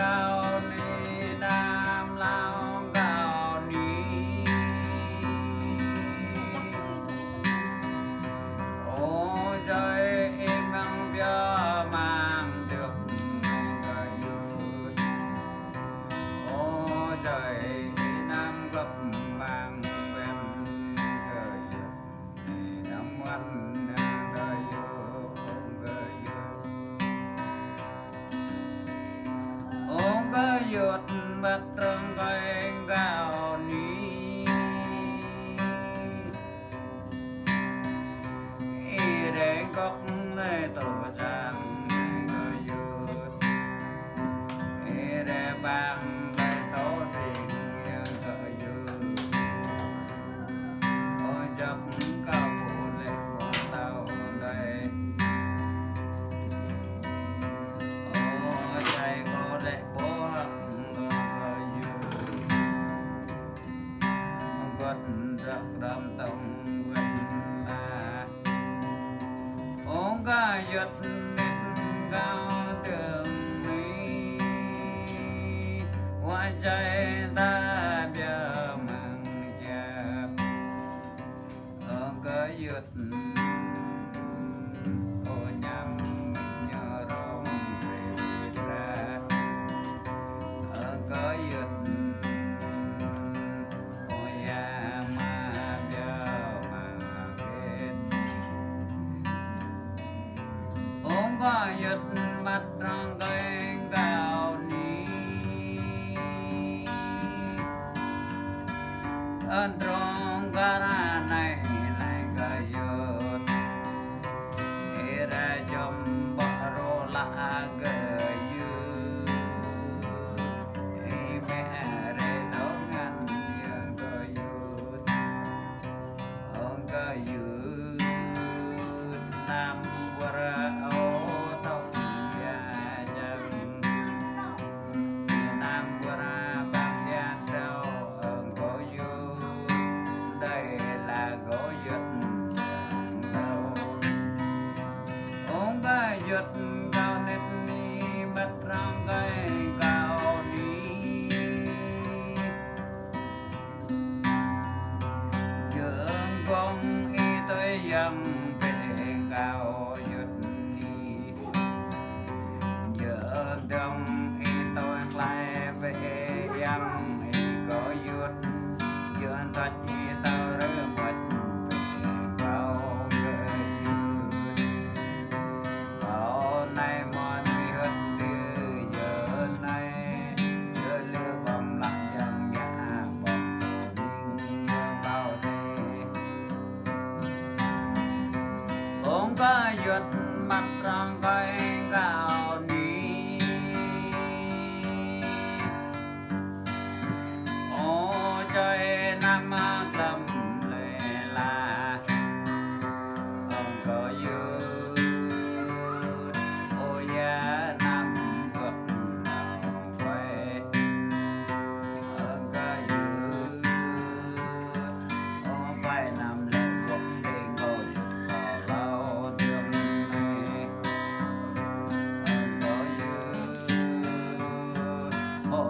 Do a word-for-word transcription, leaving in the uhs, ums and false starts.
Kâo ni, anăm hlao kâo ni. Ơ jai ih mơ̆ng pioh mơ̆ng djŏp gơyut. Ơ jai ih anăm gŏp mơ̆ng ƀing gơyut. Ih anăm wăn nao gơyut, ơ gơyut. Ơ gơyut, băt rơngơi kâo ni. Ih rai gŏk lĕ tŏ jang gơyut. Ih rai bang lĕ tŏ ding yang gơyut. Ơ jŏk kâo pô lĕ ƀuh tâo đơi. Ơ jai kâo lĕ ƀuh gơyut. Gŏt rơ̆k rơ̆m tŏng wĕn la. Ơ gơyut, nit kâo tơm mi. Wa jai ta pioh mơ̆ng jap. Ơ gơyut, ơ ñăm ñu rong rê ra. Ơ gơyut, ơ ya ma pioh mă kĕt. Ơ gơyut, băt rơngơi kâo ni. Ơ drong kar anai lĕ gơyut. Ih rai jom ƀă rô la gơyut. Ih mĕ rai tŏ ngăn yang gơyut. Ơ gơyut, anăm wơr ôh tŏ ia jang. Anăm wơr bang ia trâo, ơ gơyut, đơi la gơyut jang trâo. Ơ gơyut, kâo nit ni băt rơngơi kâo ni. Yơ̆ng gong ih tui yang pĕ gơyut ni. Yơ̆ng dong ih tui klai pĕ yang ih gơyut. Yơ̆ng tơt ih tơrơmot pĕ kâo gơyut. Kâo anai mơ̆n ih hơt tơ yơ anai, yơ lơ băm lăng yang ngă băm ning yơ kâo tê. Ơ gơyut, băt rơngơi kâo ni. Ơ jai anăm glăm lĕ la. Ơ gơyut, ơ ya anăm gŏp nao quay. Ơ gơyut, ơ pai anăm lĕ gŏp ding gơyut kâo hlâo dơ̆ng ni. Ơ gơyut, ơ